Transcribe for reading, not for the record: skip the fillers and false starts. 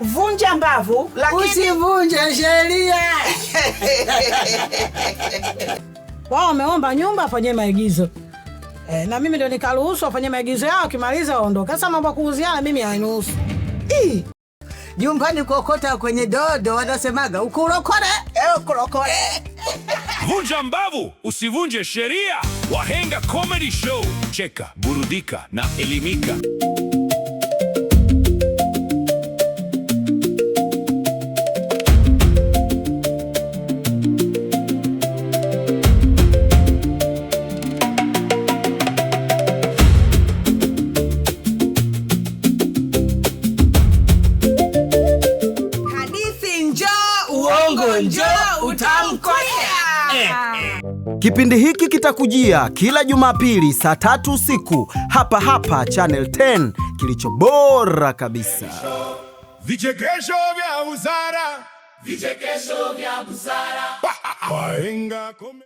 Vunja mbavu, lakini usivunje sheria. Wao wameomba nyumba afanyie maigizo e, na mimi ndio nikaruhusu wafanyie maigizo yao, akimaliza waondoke. Sasa mambo ya kuuziana mimi hayanihusu. Ii, Nyumbani kuokota kwenye dodo wanasemaga ukurokore, ukurokore. Vunja mbavu, usivunje sheria. Wahenga Comedy Show. Cheka, burudika na elimika. Hadithi njoo, uongo njoo, utamkosea. Kipindi hiki kitakujia kila Jumapili saa 3 usiku hapa hapa Channel 10, kilicho bora kabisa. Vichekesho vya busara, vichekesho vya busara. Wahenga.